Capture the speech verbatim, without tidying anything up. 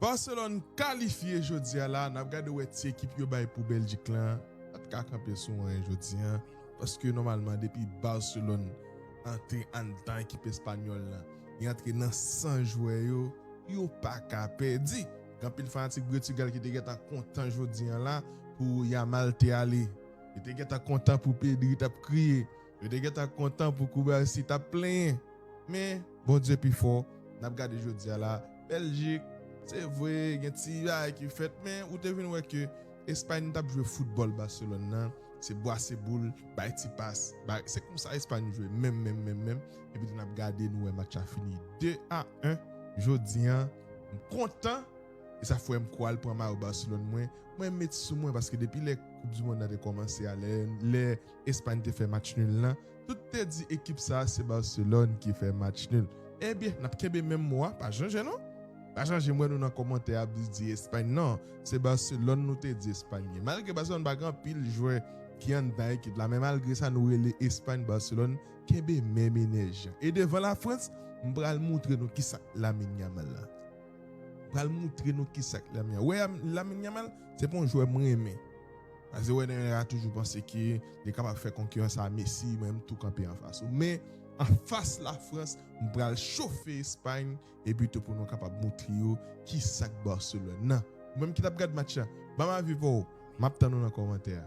Barcelone kalifye jodi a la, n ap gade wè ti ekip yo bay pou Bèljik lan, pa t ka kanpe sou anyen jodi a, paske nòmalman depi Barcelone antre anndan ekip espanyòl lan, li antre nan san jwè yo, yo pa ka pèdi. Gen anpil fanatik Pòtigal ki te gentan kontan jodi a la pou Yamal te ale. Yo te gentan kontan pou Pedri t ap kriye. Yo te gentan kontan pou Kubarsi t ap plenyen. Men, Bondye pi fò, n ap gade jodi a la, Bèljik, se vre, gen ti bagay ki fèt, men ou te vin wè ke Espay t ap jwe foutbòl Barcelone nan, se bwase boul, bay ti pas, bay, se konsa Espay jwe, menm, menm, menm, menm. Epi n ap gade, nou wè match la fini de a en. Jodi a, m kontan, e sa fè m kwè al pran mayo Barcelone mwen, mwen met sou mwen, paske depi lè Koup di Mond nan te kòmanse a, lè, lè Espay te fè match nul lan, tout te di ekip sa a se Barcelone ki fè match nul. Ebyen, n ap kenbe menm mo a, pa chanje non. Pa chanje, m wè nou nan kòmantè ap di Espay, non, se Barcelone nou te di Espay ye. Malgre Barcelone pa gen anpil jwè ki anndan ekip la, men malgre sa nou rele Espay Barcelone, kenbe menm enèji an. E devan Lafrans, m pral moutre nou kisa k Lamine Yamal la. M pral moutre nou kisa k Lamine Yamal. Wè, Lamine Yamal, se pa yon jwè m renmen. Paske wè nèg la toujou panse ke li kapab fè konkirans a Messi, mwen m tou kanpe anfas ou. Men anfas Lafrans, m pral chofe Espay, epi tou pou nou kapab moutre yo kisa k Barcelone nan. Ou menm ki t ap gad match la, ban m avi pa w, m ap tann ou nan kòmantè a.